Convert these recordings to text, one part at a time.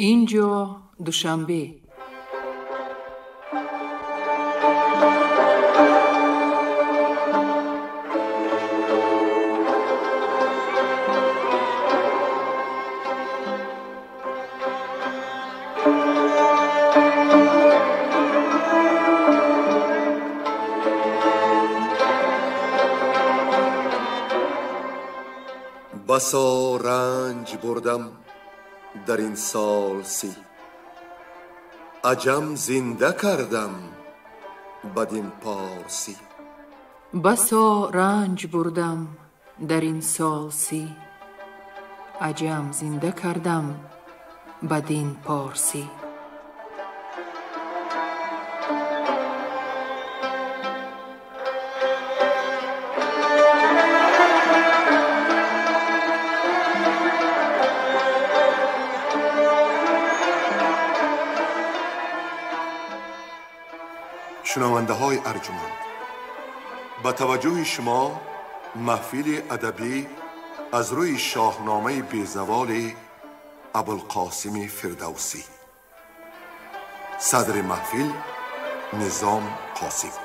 Инҷо Душанбе. بسا رنج بردم در این سال 30، عجم زنده کردم بدین پارسی. بسا رنج بردم در این سال 30، عجم زنده کردم بدین پارسی. шунавандаҳои арҷуманд, ба таваҷҷӯҳи шумо маҳфили адабӣ аз рӯи шоҳномаи безаволи Абулқосими Фирдавсӣ. Садри маҳфил Низом Қосим.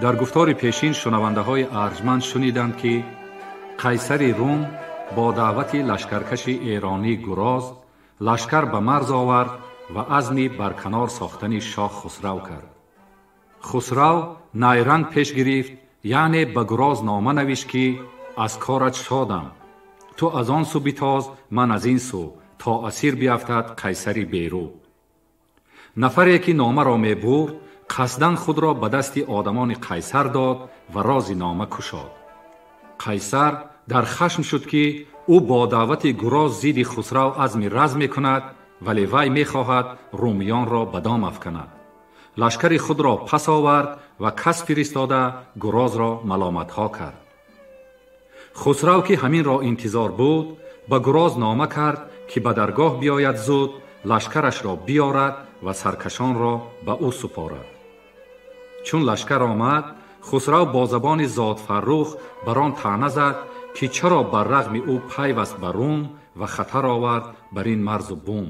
Дар гуфтори пешин шунавандаҳои арҷманд шуниданд, ки қайсари Рум бо даъвати лашкаркаши эронӣ Гуроз лашкар ба марз овард ва азми барканор сохтани шоҳ Хусрав кард. Хусрав найранг пеш гирифт, яъне ба Гуроз нома навишт, ки аз корат шодам, ту аз он сӯ битоз, ман аз ин сӯ, то асир биафтад қайсари берӯ. Нафаре ки номаро мебурд, қасдан худро ба дасти одамони қайсар дод ва рози нома кушод. Қайсар дар хашм шуд, ки ӯ бо даъвати Гуроз зидди Хусрав азми разм мекунад, вале вай мехоҳад румиёнро ба дом афканад. Лашкари худро пас овард ва кас фиристода Гурозро маломатҳо кард. Хусрав, ки ҳаминро интизор буд, ба Гуроз нома кард, ки ба даргоҳ биёяд зуд, лашкарашро биёрад ва саркашонро ба ӯ супорад. Чун лашкар омад, Хусрав бо забони Зодфаррух бар он таъна зад, ки чаро бар рағми ӯ пайваст ба Рум ва хатар овард бар ин марзу бум.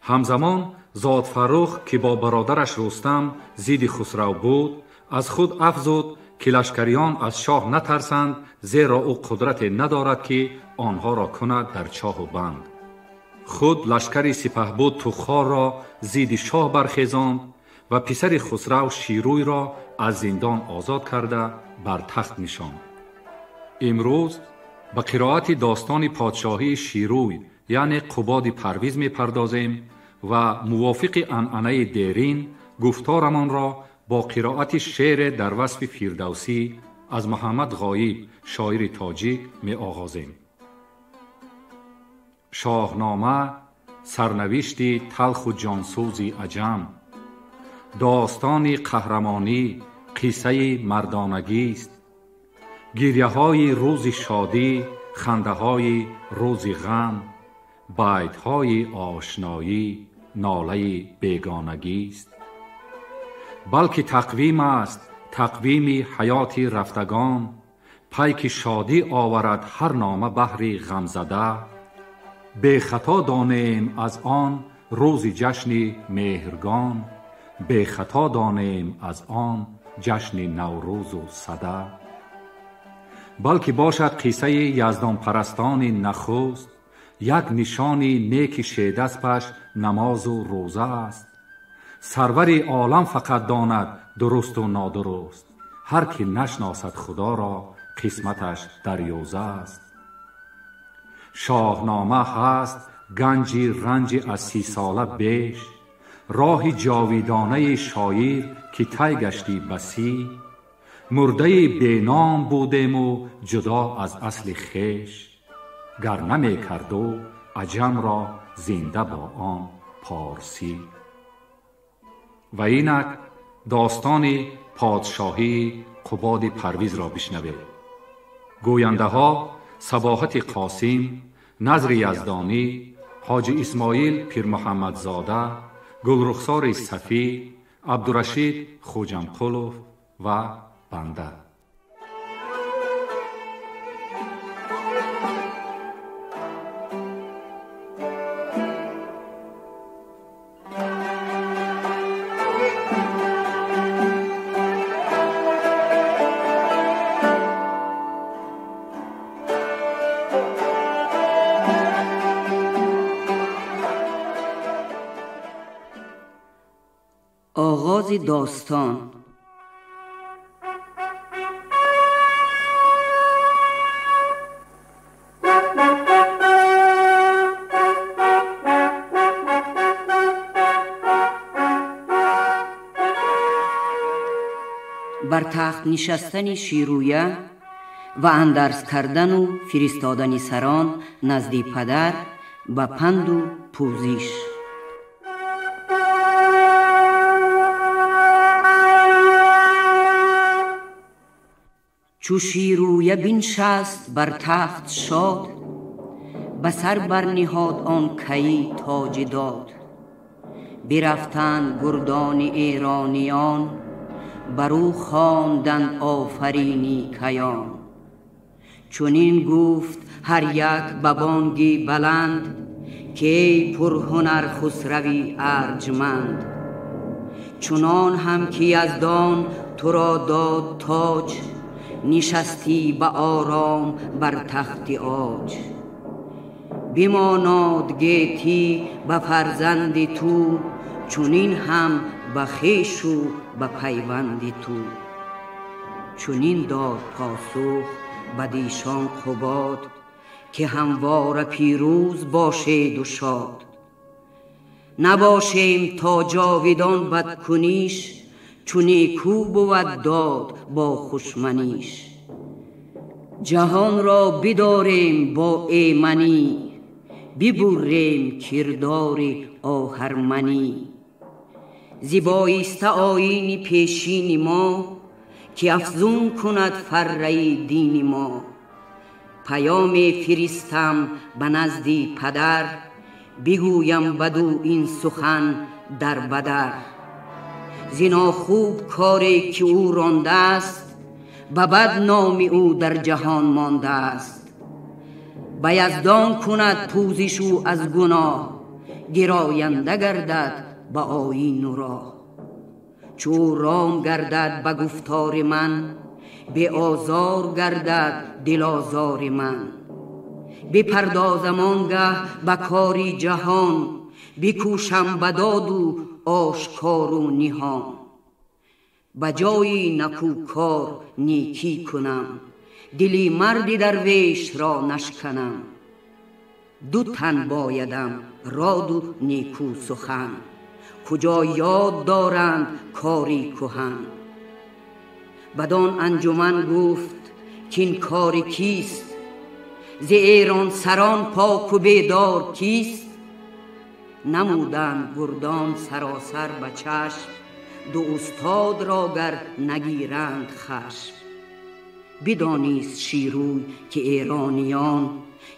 Ҳамзамон Зодфаррух, ки бо бародараш Рустам зидди Хусрав буд, аз худ афзуд, ки лашкариён аз шоҳ натарсанд, зеро ӯ қудрате надорад, ки онҳоро кунад дар чоҳу банд. Худ лашкари сипаҳбуд Тухорро зидди шоҳ бархезонд ва писари Хусрав Ширӯйро аз зиндон озод карда бар тахт нишонд. Имрӯз ба қироати достони подшоҳии Ширӯй, яъне Қубоди Парвиз мепардозем ва мувофиқи анъанаи дерин гуфторамонро бо қироати шеъре дар васфи Фирдавсӣ аз Муҳаммад Ғоиб, шоири тоҷик, меоғозем. Шоҳнома сарнавишти талху ҷонсӯзи аҷам, достони қаҳрамонӣ, қиссаи мардонагист, гиряҳои рӯзи шодӣ, хандаҳои рӯзи ғам, байтҳои ошноӣ, нолаи бегонагист. Балки тақвим аст тақвими ҳаёти рафтагон, пайки шодӣ оварад ҳар нома баҳри ғамзада. Бехато донем аз он рӯзи ҷашни меҳргон, бехато донем аз он ҷашни Наврӯзу сада. Балки бошад қиссаи яздонпарастони нахуст, як нишони неки шедаспаш намозу рӯза аст. Сарвари олам фақат донад дурусту нодуруст, ҳар ки нашносад Худоро қисматаш дарёза аст. Шоҳнома ҳаст ганҷи ранҷи аз 30 сола беш, роҳи ҷовидонаи шоир ки тай гаштӣ басӣ. Мурдаи беном будему ҷудо аз асли хеш, гар намекарду аҷамро зинда бо он порсӣ. Ва инак достони подшоҳии Қубоди Парвизро бишнавед. Гӯяндаҳо Сабоҳати Қосим, Назри Яздонӣ, Ҳоҷи Исмоил Пирмуҳаммадзода, Гулрухсори Сафӣ, Абдурашид Хуҷамқулов ва банда. آغاز داستان. بر تخت نشستن شیرویه و اندرز کردن و فرستادن سران نزد پدر به پند و پوزش. چو شیرویه بنشست بر تخت شاد، به سر برنهاد آن کی تاج داد. برفتند گردان ایرانیان، بر او خواندند آفرینی کیان. چنین گفت هر یک به بانگی بلند، که ای پرهنر خسروی ارجمند. چنان هم که یزدان تو را داد تاج، نشستی به آرام بر تخت عاج. بماناد گیتی به فرزند تو، چنین هم به خویش و به پیوند تو. چنین داد پاسخ بدیشان قباد، که همواره پیروز باشید و شاد. نباشیم تا جاویدان بدکنیش، چو نیکو بود داد با خوشمنیش. جهان را بداریم با ایمنی، ببریم کردار آهرمنی. زیباییست آیین پیشین ما، که افزون کند فره دین ما. پیام فرستم به نزد پدر، بگویم بدو این سخن در بدر. زینا خوب کاری که او رانده است، به بد نام او در جهان مانده است. به یزدان کند پوزش او از گناه، گراینده گردد به آیین و راه. چو رام گردد به گفتار من، به آزار گردد دل آزار من. بپردازم آنگه به کاری جهان، بکوشم به داد و آشکار و نهان. به جای نکوکار نیکی کنم، دلی مرد درویش را نشکنم. دو تن بایدم راد و نیکو سخن، کجا یاد دارند کاری کهن. بدان انجمن گفت کاین کار کیست، ز ایران سران پاک و بیدار کیست؟ نمودند گردان سراسر به چشم، دو استاد را گر نگیرند خشم. بدانیست شیروی که ایرانیان،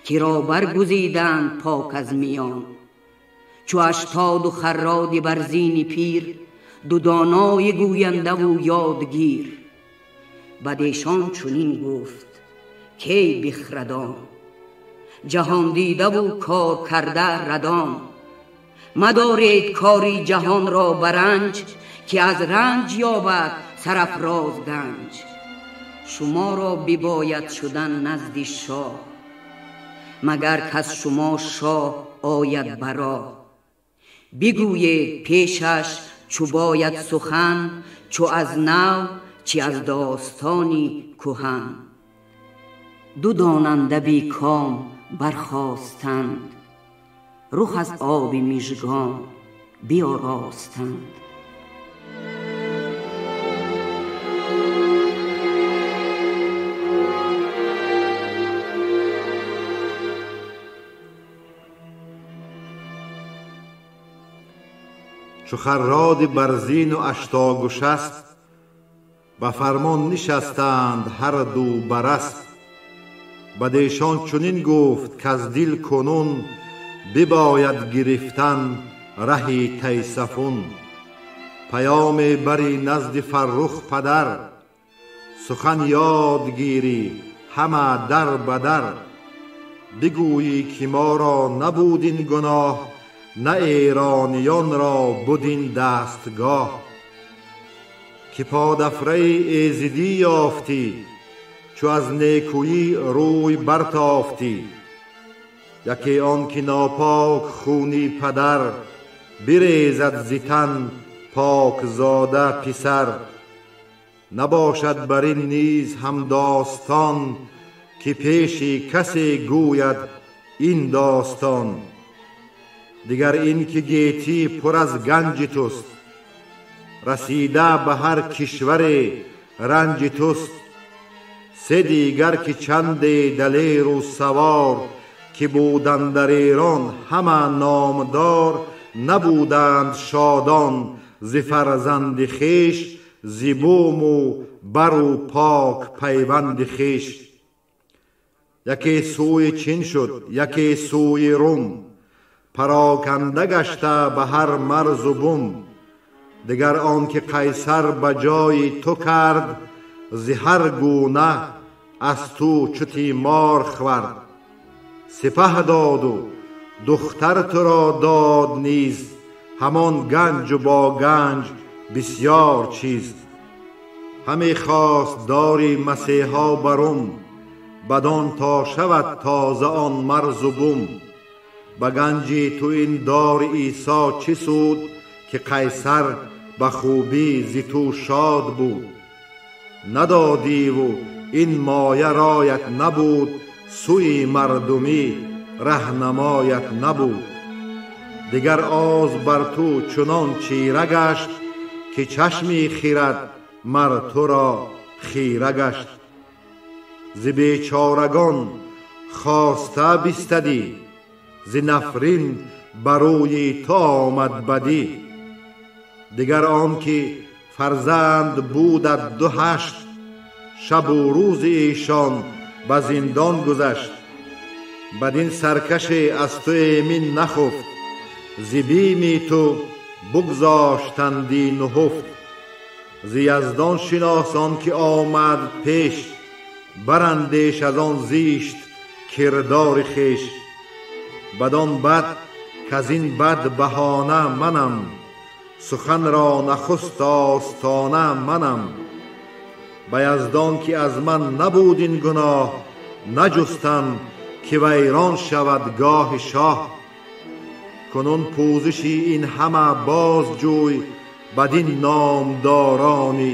که را برگزیدند پاک از میان. چو اشتاد و خراد بر زین پیر، دو دانای گوینده و یادگیر. بدیشان چنین گفت کی بخردان، جهان دیده و کار کرده ردان. مدارید کاری جهان را برنج، که از رنج یابد سرافراز گنج. شما را بباید شدن نزد شاه، مگر کز شما شاه آید برا. بگویید پیشش چو باید سخن، چو از نو چی از داستانی کهن. دو داننده بی کام برخاستند، رخ از آب مژگان بیاراستند. چو خراد برزین و اشتاگشسپ، به فرمان نشستند هر دو بر اسپ. Бадешон чунин гуфт каз дил кунун бибояд гирифтан раҳи Тайсафун. Паёме бари назди Фаррух падар, сухан ёд гирӣ ҳама дар ба дар. Бигӯӣ ки моро набуд ин гуноҳ, на эрониёнро буд ин дастгоҳ. Ки подафраи эзидӣ ёфтӣ, чу аз некӯӣ рӯй бартофтӣ. Яке он ки нопок хуни падар, бирезад зи тан покзода писар. Набошад бар ин низ ҳамдостон, ки пеши касе гӯяд ин достон. Дигар ин ки гетӣ пур аз ганҷи туст, расида ба ҳар кишваре ранҷи туст. Се дигар ки чанде далеру савор, ки буданд дар Эрон ҳама номдор, набуданд шодон зи фарзанди хеш, зи буму бару пок пайванди хеш. Яке сӯи Чин шуд, яке сӯи Рум, пароканда гашта ба ҳар марзу бум. Дигар он ки Қайсар ба ҷои ту кард, зи ҳар гуна аз ту чу тимор хӯрд. Сипаҳ доду духтар туро дод низ, ҳамон ганҷу бо ганҷ бисёр чиз. Ҳаме хост дори масеҳо барум, бадон то шавад тоза он марзу бум. Ба ганҷи ту ин дори Исо чӣ суд, ки Қайсар ба хубӣ зи ту шод буд. Надодиву ин моя роят набуд, сӯи мардумӣ раҳнамоят набуд. Дигар оз бар ту чунон чира гашт, ки чашми хирад мар туро хира гашт. Зи бечорагон хоста бистадӣ, зи нафрин ба рӯи ту омад бадӣ. Дигар он ки фарзанд будат ду ҳашт, шабу рӯзи эшон ба зиндон гузашт. Бадин саркаше аз ту эмин нахуфт, зи бими ту бугзоштанди нуҳуфт. Зи яздон шинос он ки омад пеш, барандеш аз он зишт кирдори хеш. Бадон бад каз ин бад баҳона манам, суханро нахуст остона манам. Ба яздон ки аз ман набуд ин гуноҳ, наҷустам ки вайрон шавад гоҳи шоҳ. Кунун пӯзиши ин ҳама боз ҷӯй, бадин номдорони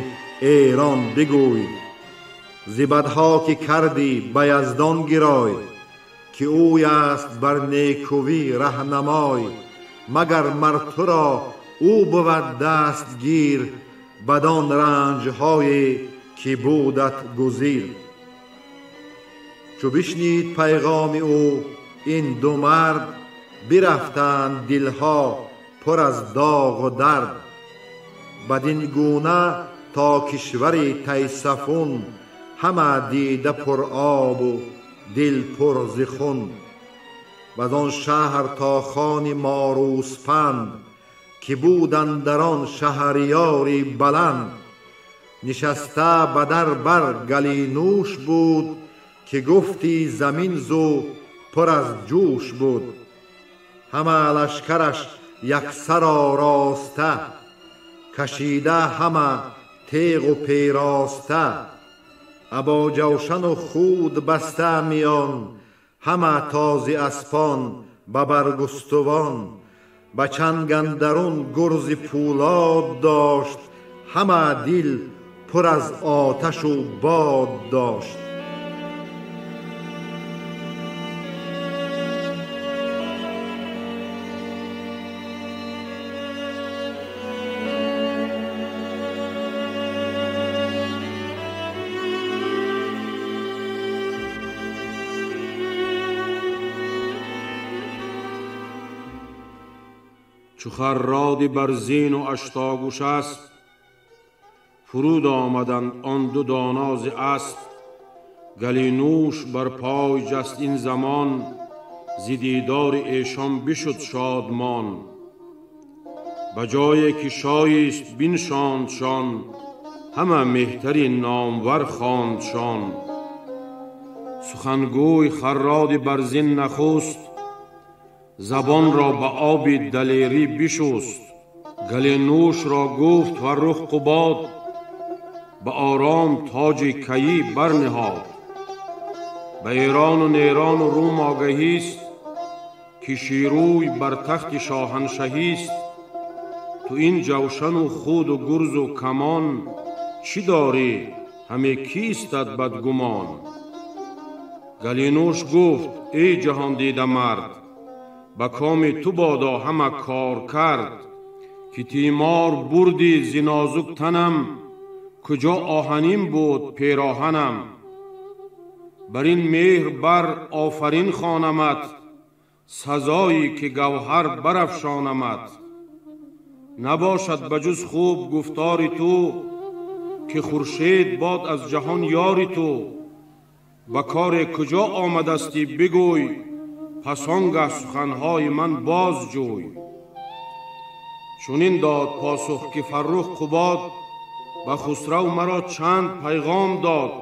Эрон бигӯй. Зи бадҳо ки кардӣ ба яздон гирой, ки ӯй аст бар некӯвӣ раҳнамой. Магар мар туро ӯ бувад дастгир, бадон ранҷҳое ки будат гузир. Чу бишнид пайғоми ӯ ин ду мард, бирафтанд дилҳо пур аз доғу дард. Бадин гуна то кишвари Тайсафун, ҳама дида пур обу дил пур зи хун. Бадон шаҳр то хони Морӯспанд, ки буданд дар он шаҳриёри баланд. Нишаста ба дар бар галинӯш буд, ки гуфти замин зу пур аз ҷӯш буд. Ҳама лашкараш яксар ороста, кашида ҳама теғу пероста. Або ҷавшану худ баста миён, ҳама този аспон ба баргустувон. Ба чанг андарун гурзи пӯлод дошт, ҳама дил пур аз оташу бод дошт. Чу харроди бар зину аштогӯш асп, фуруд омаданд он ду доно зи асп. Галинӯш бар пой ҷаст ин замон, зи дидори эшон бишуд шодмон. Ба ҷое ки шоист биншондшон, ҳама меҳтари номвар хондшон. Сухангӯй Харроди Барзин нахуст, забонро ба оби далерӣ бишуст. Галинӯшро гуфт Фаррух Қубод, ба ором тоҷи кайӣ барниҳод. Ба Эрону Нерону Рум огаҳист, ки Шерӯй бар тахти шоҳаншаҳист. Ту ин ҷавшану худу гурзу камон, чӣ дорӣ, ҳаме кистат бадгумон? Галинӯш гуфт: эй ҷаҳондида мард, ба коми ту бодо ҳама кор кард. Ки тимор бурдӣ зи нозук танам, куҷо оҳанин буд пероҳанам. Бар ин меҳр бар офарин хонамат, сазое ки гавҳар барафшонамат. Набошад ба ҷуз хуб гуфтори ту, ки хуршед бод аз ҷаҳон ёри ту. Ба коре куҷо омадастӣ бигӯй, пас он гаҳ суханҳои ман бозҷӯй. Чунин дод посух ки Фаррух Қубод, ба Хусрав маро чанд пайғом дод.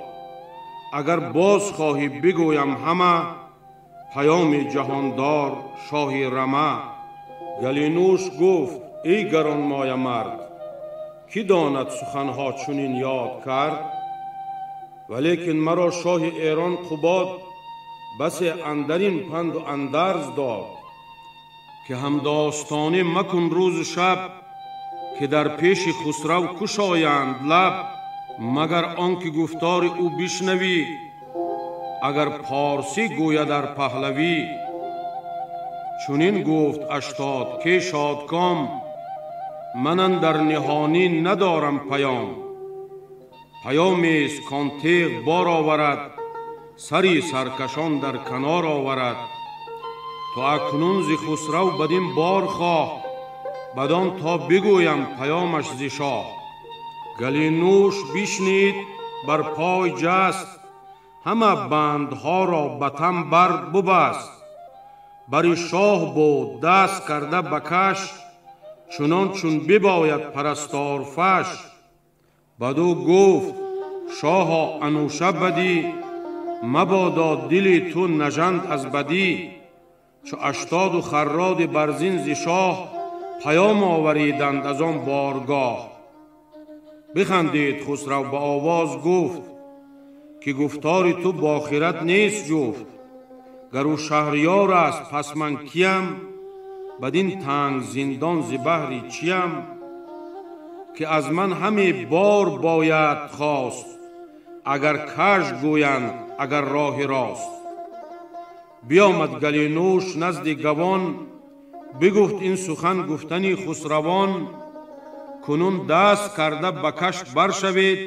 Агар боз хоҳӣ бигӯям ҳама, паёми ҷаҳондор шоҳи рама. Галинӯш гуфт: эй гаронмоя мард, кӣ донад суханҳо чунин ёд кард? Валекин маро шоҳи Эрон Қубод басе андарин панду андарз дод, ки ҳамдостонӣ макун рӯзу шаб, ки дар пеши Хусрав кушоянд лаб. Магар он ки гуфтори ӯ бишнавӣ, агар порсӣ гӯяд дар паҳлавӣ. Чунин гуфт Аштод ки шодком, ман андар ниҳонӣ надорам паём. Паёмест кон теғ бор оварад, сари саркашон дар канор оварад. То акнун зи Хусрав бадин бор хоҳ, бадон то бигӯям паёмаш зи шоҳ. Галинӯш бишнид, бар пой ҷаст, ҳама бандҳоро ба тан бар бубаст. Бари шоҳ буд даст карда ба каш, чунон чун бибояд парасторфаш. Баду гуфт: шоҳо анӯша бадӣ, мабодо дили ту нажанд аз бадӣ. Чу Аштоду Харроди Барзин зи шоҳ паём овариданд аз он боргоҳ. Бихандид Хусрав ба овоз гуфт, ки гуфтори ту бо хирад нест ҷуфт. Гар ӯ шаҳриёр аст пас ман киям, бадин танг зиндон зи баҳри чиям? Ки аз ман ҳаме бор бояд хост, агар каж гӯянд агар роҳи рост. Биомад Галинӯш назди гавон, бигуфт ин сухан гуфтани хусравон. Кунун даст карда ба каш баршавед,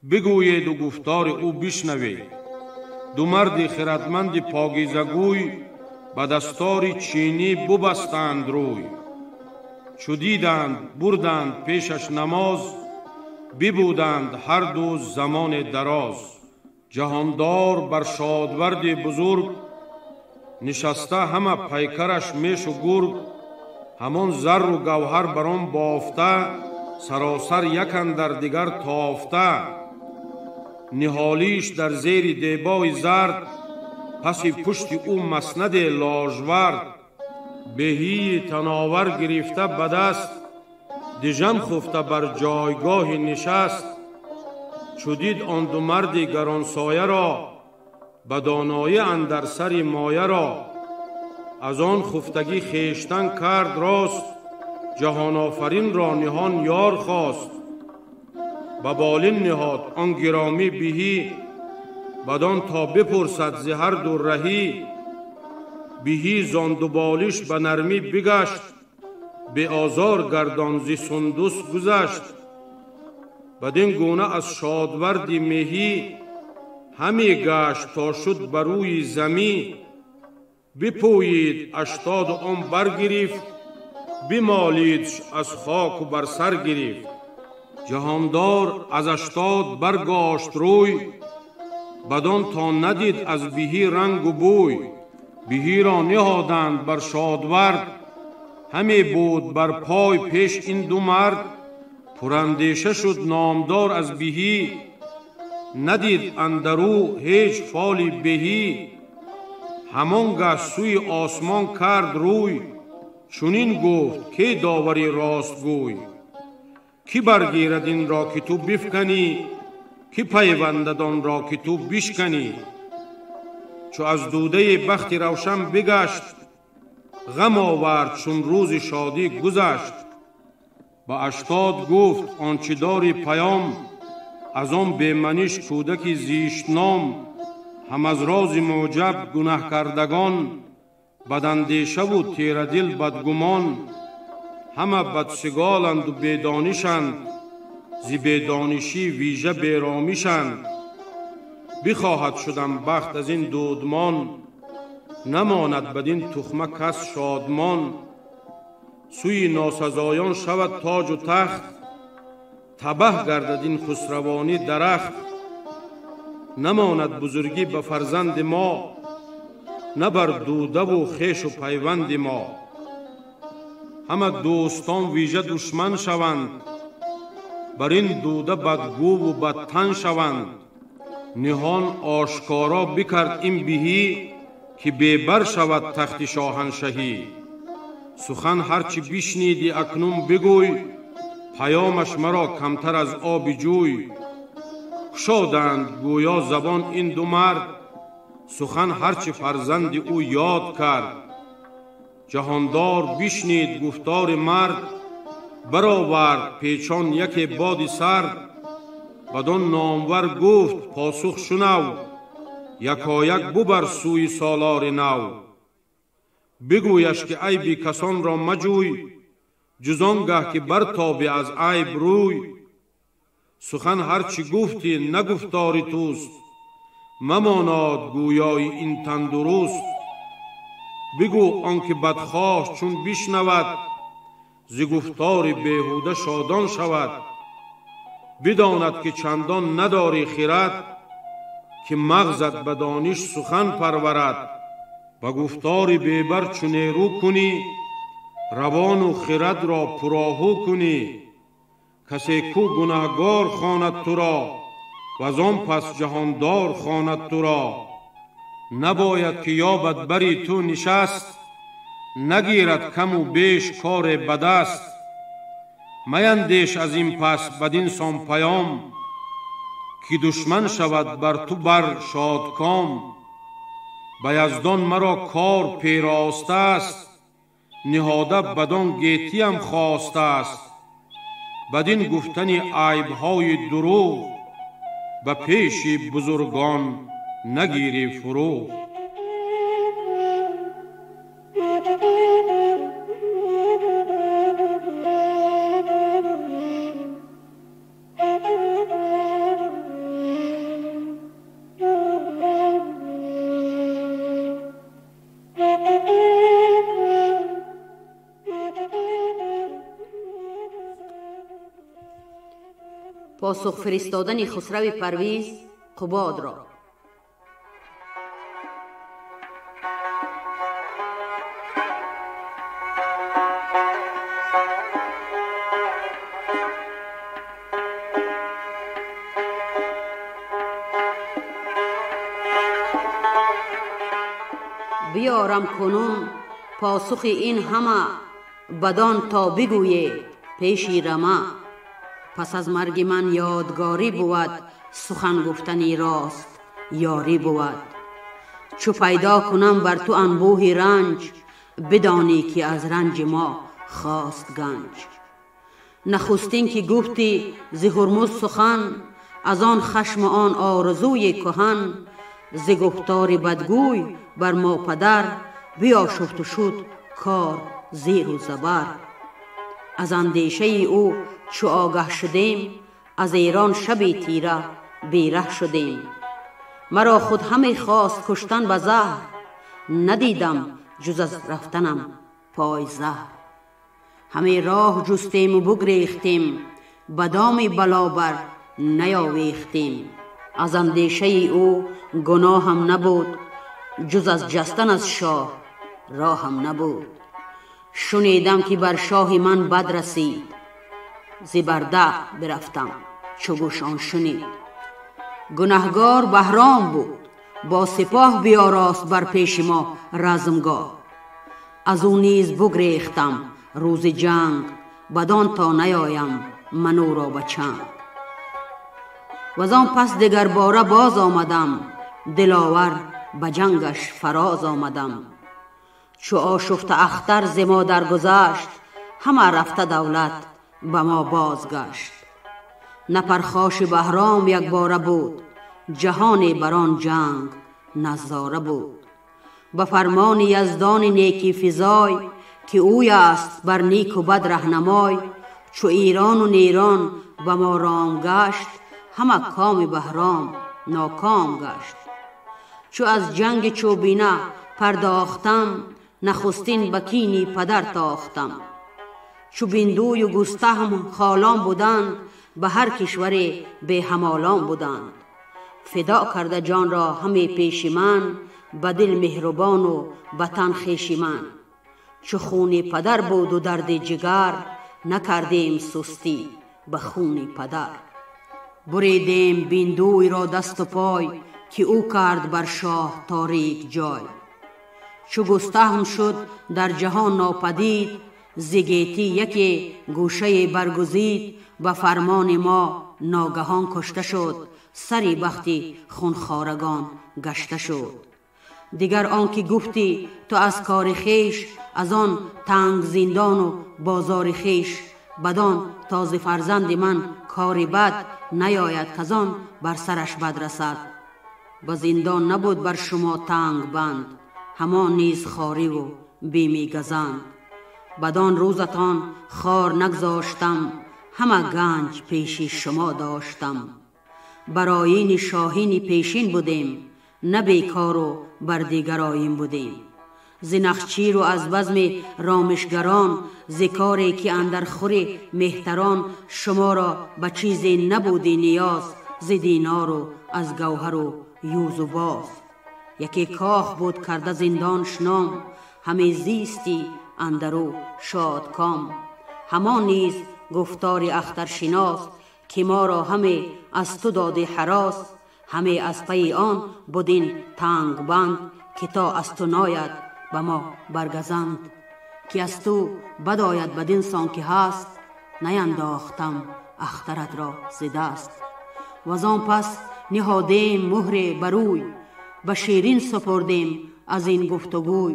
бигӯеду гуфтори ӯ бишнавед. Ду марди хиратманди покизагӯй ба дастори чинӣ бубастанд рӯй. Чу диданд бурданд пешаш намоз, бибуданд ҳар ду замоне дароз. Ҷаҳондор бар шодварди бузург, нишаста ҳама пайкараш мешу гург. Ҳамон зарру гавҳар бар он бофта, саросар як андар дигар тофта. Ниҳолиш дар зери дебои зард, паси пушти ӯ маснаде ложвард. Беҳии тановар гирифта ба даст, дижам хуфта бар ҷойгоҳи нишаст. Чу дид он ду марди гаронсояро, ба доноӣ андар сари мояро. Аз он хуфтагӣ хештан кард рост, ҷаҳонофаринро ниҳон ёр хост. Ба болин ниҳод он гиромӣ биҳӣ, бадон то бипурсад зи ҳар ду раҳӣ. Биҳӣ зон ду болиш ба нармӣ бигашт, беозор гардон зи сундус гузашт. Бадин гуна аз шодварди меҳӣ, ҳаме гашт то шуд ба рӯи замӣ. Бипӯйид Аштоду он баргирифт, бимолидш аз хоку бар сар гирифт. Ҷаҳондор аз Аштод баргошт рӯй, Бадон то надид аз биҳӣ рангу бӯй. Биҳиро ниҳоданд бар шодвард. Ҳаме буд бар пой пеш ин ду мард. Пурандеша шуд номдор аз биҳӣ. Надид андарӯ ҳеҷ фоли беҳӣ. Ҳамон гаҳ сӯи осмон кард рӯй. Чунин гуфт ке довари ростгӯй. Ки баргирад инро ки ту бифканӣ, ки пайвандад онро ки ту бишканӣ. Чу аз дудаи бахти равшан бигашт, ғам овард чун рӯзи шодӣ гузашт. Ба Аштод гуфт он чӣ дори паём, аз он беманиш кӯдаки зиштном. Ҳам аз рози муҷаб гунаҳкардагон, бадандешаву терадил бадгумон. Ҳама бадсиголанду бедонишанд, зи бедонишӣ вижа беромишанд. Бихоҳад шудам бахт аз ин дудмон, намонад бадин тухма кас шодмон. Сӯи носазоён шавад тоҷу тахт, табаҳ гардад ин хусравонӣ дарахт. Намонад бузургӣ ба фарзанди мо, на бар дудаву хешу пайванди мо. Ҳама дӯстон вижа душман шаванд, бар ин дуда бадгӯву бадтан шаванд. Ниҳон ошкоро бикард ин биҳӣ, ки бебар шавад тахти шоҳаншаҳӣ. Сухан ҳарчи бишниди акнун бигӯй, паёмаш маро камтар аз оби ҷӯй. Кушоданд гӯё забон ин ду мард, сухан ҳарчи фарзанди ӯ ёд кард. Ҷаҳондор бишнид гуфтори мард, баровард печон яке боди сард. Бадон номвар гуфт посух шунав, якояк бубар сӯи солори нав. Бигӯяш ки айби касонро маҷӯй, ҷуз он гаҳ ки бартобӣ аз айб рӯй. Сухан ҳарчи гуфтӣ нагуфтори туст, мамонад гӯёи ин тандуруст. Бигӯ он ки бадхоҳ чун бишнавад, зи гуфтори беҳуда шодон шавад. Бидонад ки чандон надорӣ хирад, ки мағзат ба дониш сухан парварад. Ба гуфтори бебар чу нерӯ кунӣ, равону хирадро пуроҳу кунӣ. Касе ку гунаҳгор хонад туро, ваз он пас ҷаҳондор хонад туро. Набояд ки ёбад бари ту нишаст, нагирад каму беш коре ба даст. Маяндеш аз ин пас бадин сон паём, ки душман шавад бар ту бар шодком. Ба яздон маро кор перостааст, ниҳода бадон гетиям хостааст. Бадин гуфтани айбҳои дурӯғ, ба пеши бузургон нагирӣ фурӯғ. Посух фиристодани Хусрави Парвиз Қубодро. Биёрам кунун посухи ин ҳама, бадон то бигӯе пеши рама. Пас аз марги ман ёдгорӣ бувад, сухан гуфтани рост ёрӣ бувад. Чу пайдо кунам бар ту анбӯҳи ранҷ, бидонӣ ки аз ранҷи мо хост ганҷ. Нахустин ки гуфтӣ зи Ҳурмуз сухан, аз он хашму он орзуи кӯҳан. Зи гуфтори бадгӯй бар мо падар, биёшуфту шуд кор зеру забар. Аз андешаи ӯ чу огаҳ шудем, аз Эрон шаби тира бераҳ шудем. Маро худ ҳаме хост куштан ба заҳр, надидам ҷуз аз рафтанам пой заҳр. Ҳаме роҳ ҷустему бугрехтем, ба доми балобар наёвехтем. Аз андешаи ӯ гуноҳам набуд, ҷуз аз ҷастан аз шоҳ роҳам набуд. Шунидам ки бар шоҳи ман бад расид, зи барда бирафтам чу гӯш он шунид. Гунаҳгор Баҳром буд, бо сипоҳ биёрост бар пеши мо размгоҳ. Аз ӯ низ бугрехтам рӯзи ҷанг, бадон то наёям ман ӯро ба чанг. Вазон пас дигарбора боз омадам, диловар ба ҷангаш фароз омадам. Чу ошуфта ахтар зи мо даргузашт, ҳама рафта давлат ба мо бозгашт. На пархоши Баҳром якбора буд, ҷаҳоне бар он ҷанг назора буд. Ба фармони яздони неки физой, ки ӯй аст бар неку бад раҳнамой, чу Ирону Нерон ба мо ром гашт, ҳама коми Баҳром ноком гашт. Чу аз ҷанги чӯбина пардохтам, нахустин ба кини падар тохтам. Чу биндую густаҳм холон буданд, ба ҳар кишваре беҳамолон буданд. Фидо карда ҷонро ҳаме пеши ман, ба дил меҳрубону ба тан хеши ман. Чу хуни падар буду дарди ҷигар, накардем сустӣ ба хуни падар. Буридем биндуйро дасту пой, ки ӯ кард бар шоҳ торик ҷой. Чу густаҳм шуд дар ҷаҳон нопадид, зи гетӣ яке гӯшае баргузид, ба фармони мо ногаҳон кушта шуд, сари бахти хунхорагон гашта шуд. Дигар он ки гуфтӣ ту аз кори хеш, аз он танг зиндану бозори хеш, бадон то зи фарзанди ман кори бад наёяд, казон бар сараш бад расад. Ба зиндон набуд бар шумо танг банд, ҳамон низ хориву бими газанд. Бадон рӯзатон хор нагзоштам, ҳама ганҷ пеши шумо доштам. Бар оини шоҳини пешин будем, на бекору бар дигар оин будем. Зи нахчиру аз базми ромишгарон, зи коре ки андар хури меҳтарон, шуморо ба чизе набуди ниёз, зи динору аз гавҳару юзу боз. Яке кох буд карда зиндонш ном, ҳаме зисти андару шодком. Ҳамон низ гуфтори ахтаршинос, ки моро ҳаме аз ту доди ҳарос, ҳаме аз пайи он будин тангбанд, ки то аз ту нояд ба мо баргазанд. Ки аз ту бад ояд бадин сон ки ҳаст, наяндохтам ахтаратро зи даст. Вазон пас ниҳодем муҳре барӯй, ба ширин супурдем аз ин гуфтугӯй.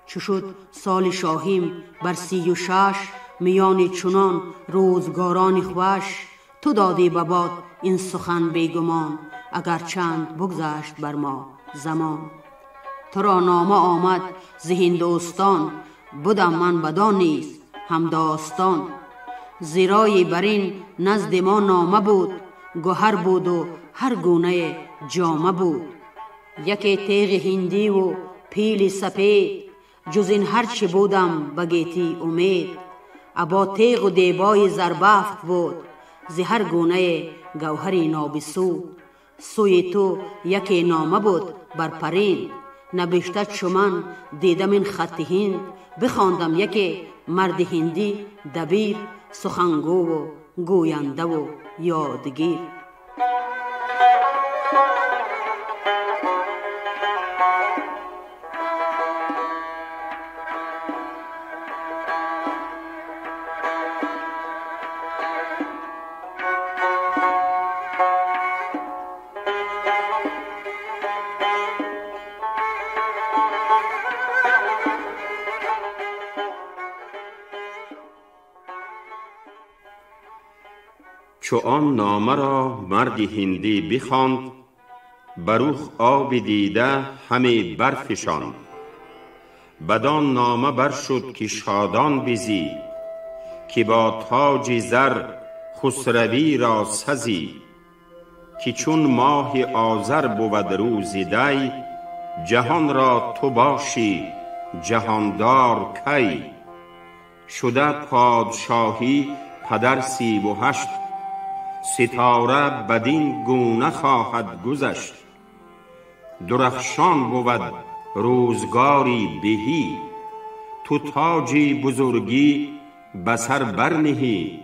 Чу шуд соли шоҳим бар 36, миёни чунон рӯзгорони хуш, ту додӣ ба бод ин сухан бегумон, агар чанд бигзашт бар мо замон. Туро нома омад зи ҳиндустон, будам ман бадон низ ҳамдостон. Зирои бар ин назди мо нома буд, гӯҳар буду ҳар гунае ҷома буд. Яке теғи ҳиндиву пили сапед, ҷуз ин ҳарчи будам ба гетӣ умед. Або теғу дебои зарбафт буд, зи ҳар гунае гавҳари нобисуд. Сӯи ту яке нома буд бар паринд, набишта чу ман дидам ин хатти ҳинд. Бихондам яке марди ҳиндӣ дабир, сухангӯву гӯяндаву ёдгир. چو آن نامه را مرد هندی بخواند، بر رخ آب دیده همی برفشاند. بدان نامه بر شد که شادان بزی، که با تاج زر خسروی را سزی. که چون ماه آذر بود روز دی، جهان را تو باشی جهاندار کی. شده پادشاهی پدر 38، ستاره بدین گونه خواهد گذشت. درخشان بود روزگاری بهی، تو تاجی بزرگی به سر برنهی.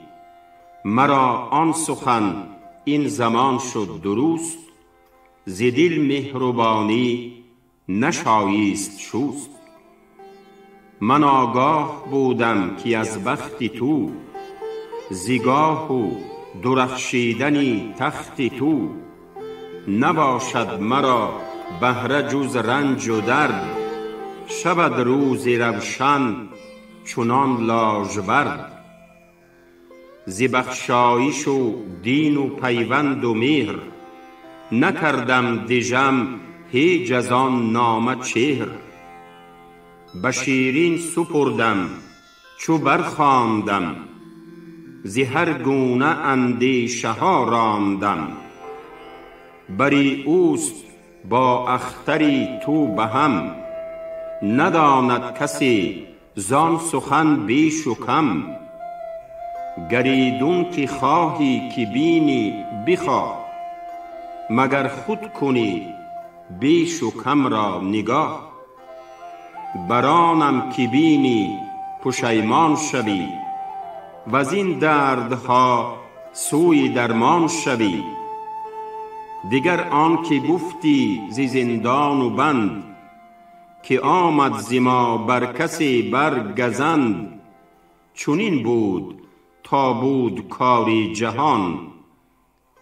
مرا آن سخن این زمان شد درست، ز دل مهربانی نشایست شست. من آگاه بودم که از بخت تو، زیگاه و درخشیدنی تخت تو. نباشد مرا بهره جز رنج و درد، شود روز روشن چنان لاژورد. ز بخشایش و دین و پیوند و مهر، نکردم دژم هیچ از آن نامه چهر. به شیرین سپردم چو برخواندم، ز هر گونه اندیشه ها راندم. بری اوست با اختری تو به هم، نداند کسی زان سخن بیش و کم. گر ایدون که خواهی که بینی بخواه، مگر خود کنی بیش و کم را نگاه. برانم که بینی پشیمان شوی، وزین دردها سوی درمان شوی. دگر آن که گفتی ز زندان و بند، که آمد ز ما بر کسی بر گزند. چنین بود تا بود کاری جهان،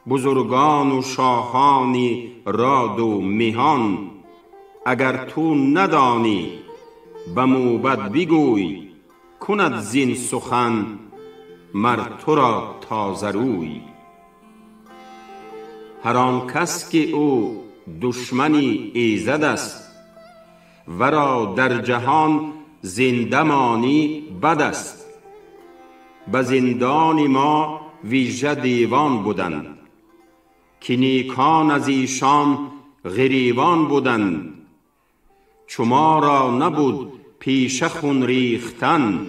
بزرگان و شاهان راد و مهان. اگر تو ندانی به موبد بگوی، کند زین سخن مر تو را تازه روی. هر آن کس که او دشمنی ایزد است، ورا در جهان زنده مانی بد است. به زندان ما ویژه دیوان بودند، که نیکان از ایشان غریوان بودند. چو ما را نبود پیشه خون ریختن،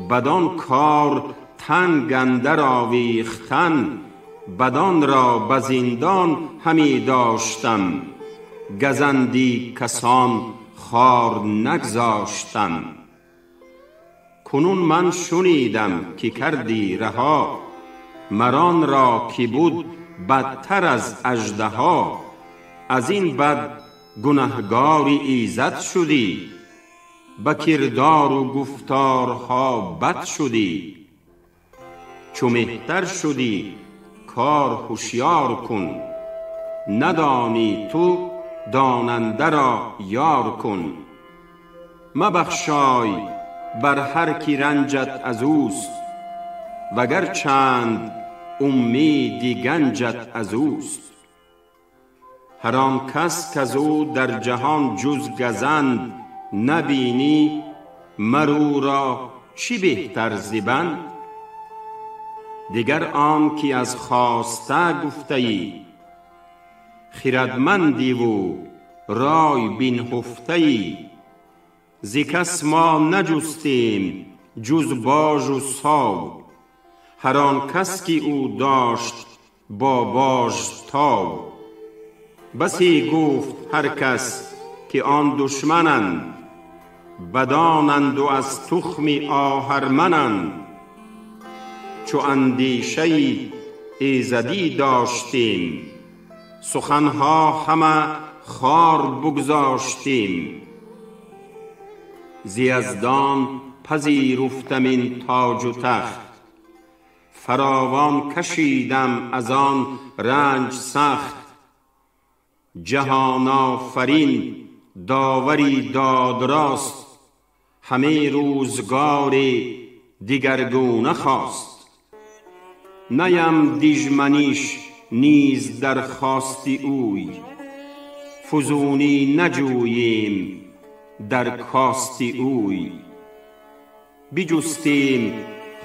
بدان کار تنگ اندر آویختن. بدان را به زندان همی داشتم، گزندی کسان خوار نگذاشتم. کنون من شنیدم که کردی رها، مر آن را که بود بدتر از اژدها. از این بد گنهگار ایزد شدی، به کردار و گفتارها بد شدی. چو مهتر شدی کار هشیار کن، ندانی تو داننده را یار کن. مبخشای بر هر کی رنجت از اوست، وگر چند امیدی گنجت از اوست. هر آن کس کز او در جهان جز گزند نبینی، مر او را چی بهتر ز بند؟ دگر آن که از خواسته گفته ای، خردمندی و رای بنهفته ای. ز کس ما نجستیم جز باژ و ساو، هر آن کس که او داشت با باژ تاو. بسی گفت هر کس که آن دشمنند، بدانند و از تخم آهرمنند. چو اندیشه ایزدی داشتیم، سخنها همه خوار بگذاشتیم. ز یزدان پذیرفتم این تاج و تخت، فراوان کشیدم از آن رنج سخت. جهان آفرین داوری دادراست، همه روزگار دیگرگونه خواست. نیم دژمنیش نیز در خواستی اوی، فزونی نجوییم در کاستی اوی. بجستیم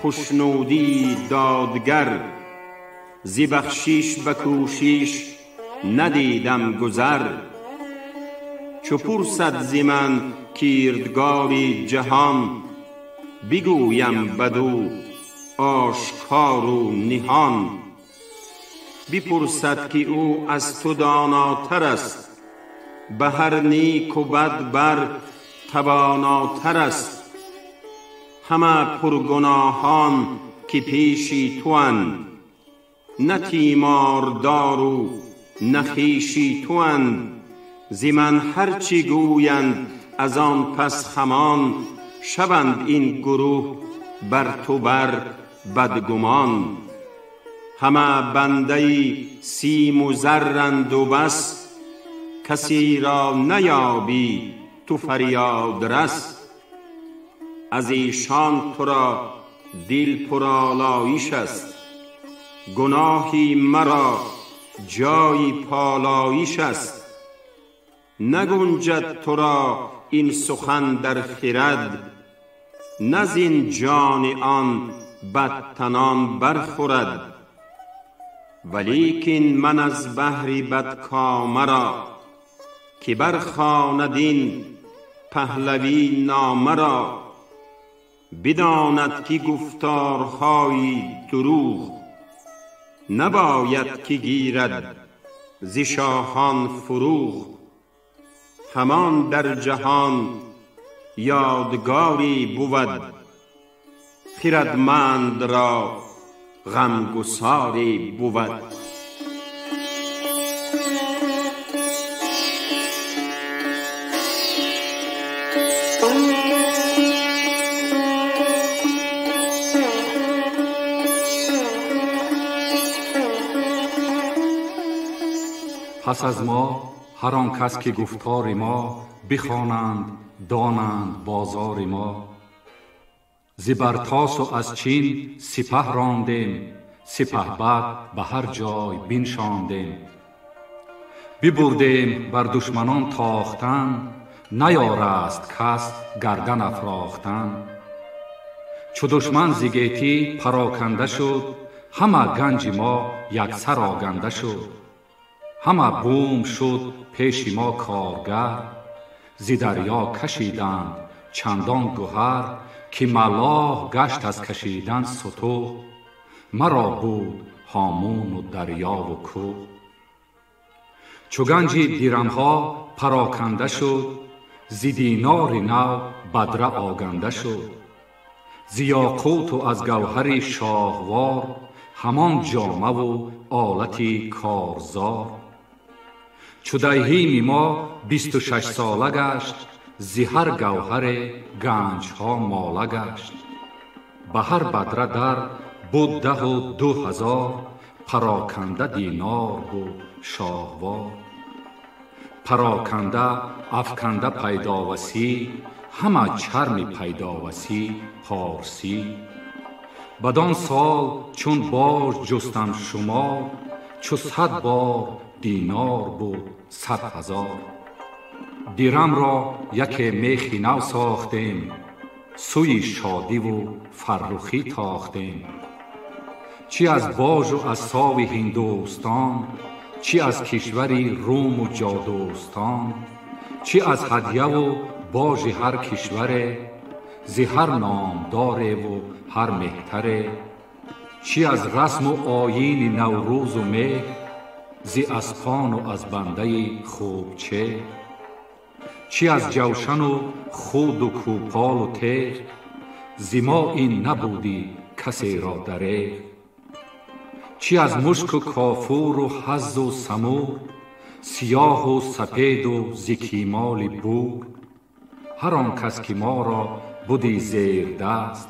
خشنودی دادگر، ز بخشیش به کوشش ندیدم گذر. چو پرسد ز من کردگار جهان، بگویم بدو آشکار و نهان. بپرسد که او از تو داناتر است، به هر نیک و بد بر تواناتر است. همه پرگناهان که پیشی تواند، نه تیماردار و نه خویشی تواند. ز من هر چه گویند از آن پس همان، شوند این گروه بر تو بر بدگمان. همه بنده سیم و زرند و بس، کسی را نیابی تو فریاد رس. از ایشان تو را دل پرآلایش است، گناهی مرا جای پالایش است. نگنجد تو را این سخن در خرد، نه زین جان آن بدتنان برخورد. ولیکن من از بهر بدکامه را، که برخواند این پهلوی نامه را، بداند که گفتارهای دروغ، نباید که گیرد ز شاهان فروغ. همان در جهان یادگاری بود، خردمند را غمگساری بود. پس از ما هر آن کس که گفتار ما بخوانند دانند بازار ما. ز برتاس و از چین سپه راندیم، سپه بد به هر جای بنشاندیم. ببردیم بر دشمنان تاختن، نیارست کس گردن افراختن. چو دشمن ز گیتی پراکنده شد، همه گنج ما یکسر آگنده شد. همه بوم شد پیش ما کارگر، ز دریا کشیدند چندان گهر، که ملاح گشت از کشیدن ستوه. مرا بود هامون و دریا و کوه. چو گنج درمها پراکنده شد، ز دینار نو بدره آگنده شد. ز یاقوت و از گوهر شاهوار، همان جامه و آلت کارزار. چو دیهیم ما 26 ساله گشت، ز هر گوهر گنجها ماله گشت. به هر بدره در بود 10,000، پراکنده دینار بود شاهوار. پراکنده افکنده پیداوسی، همه چرم پیداوسی پارسی. بدان سال چون باج جستم شمار، چو 100 بار دینار بود 100,000. درم را یک میخ نو ساختیم، سوی شادی و فرخی تاختیم. چی از باج و از ساو هندوستان، چی از کشور روم و جادوستان، چی از هدیه و باج هر کشور، ز هر نامدار و هر مهتره. چی از رسم و آیین نوروز و مهر، ز اسپان و از بنده خوبچه. چی از جوشن و خود و کوپال و تیغ، ز ما این نبودی کسی را دریغ. چی از مشک و کافور و حز و سمور، سیاه و سپید و ز کیمال بور. هر آن کس که ما را بودی زیر دست،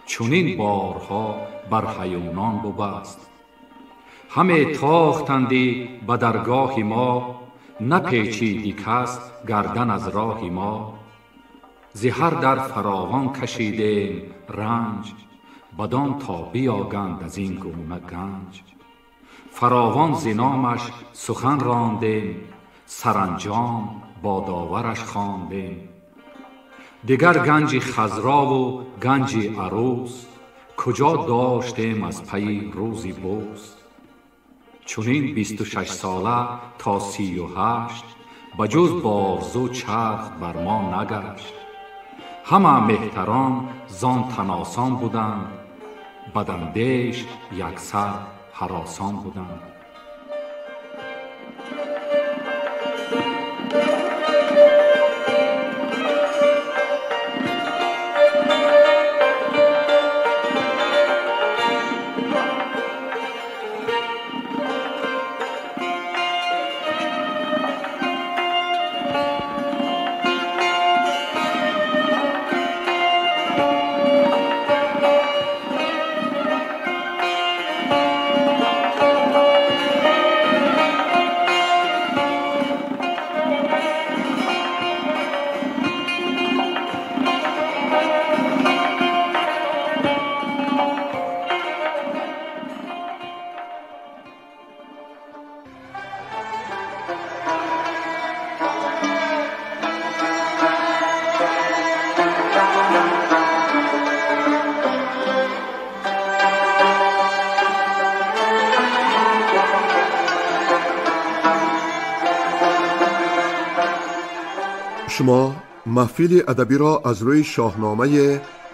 چنین بارها بر هیونان ببست. همه تاختندی به درگاه ما، نپیچیدی کس گردن از راه ما. ز هر در فراوان کشیدیم رنج، بدان تا بیاگند از این گونه گنج. فراوان ز نامش سخن راندیم، سرانجام با داورش خواندیم. دیگر گنج خضرا و گنج عروس، کجا داشتیم از پی روزی بوس. چنین 26 ساله تا 38، بجز بارزو چرخ بر ما نگشت. همه مهتران زان تناسان بودند، بداندیش یکسر هراسان بودند. Шумо маҳфили адабиро аз рӯи шоҳномаи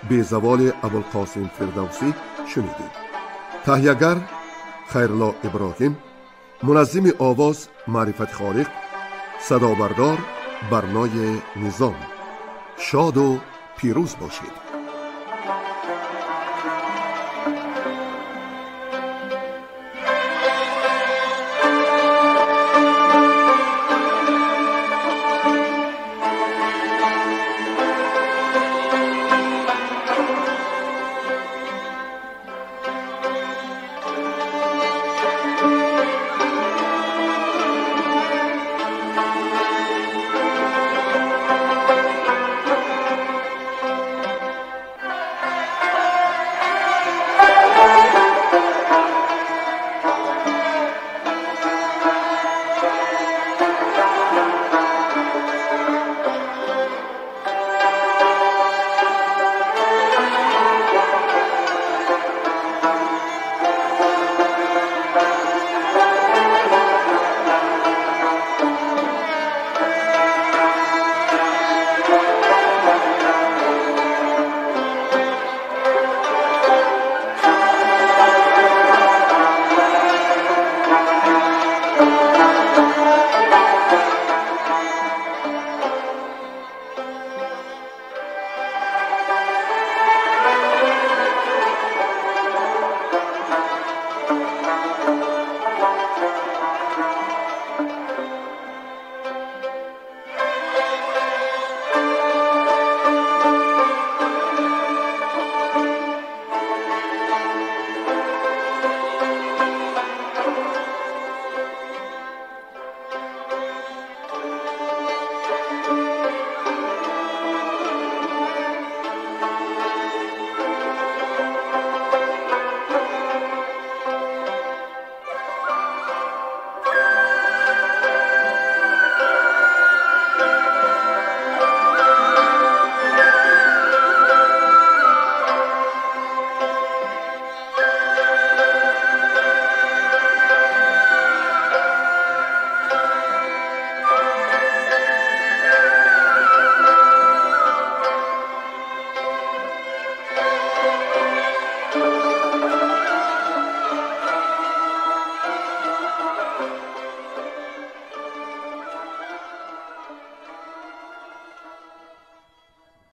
безаволи Абулқосим Фирдавсӣ шунидед. Таҳиягар Хайрулло Иброҳим, муназзими овоз Маърифати Холиқ, садобардор Барнои Низом. Шоду пирӯз бошед.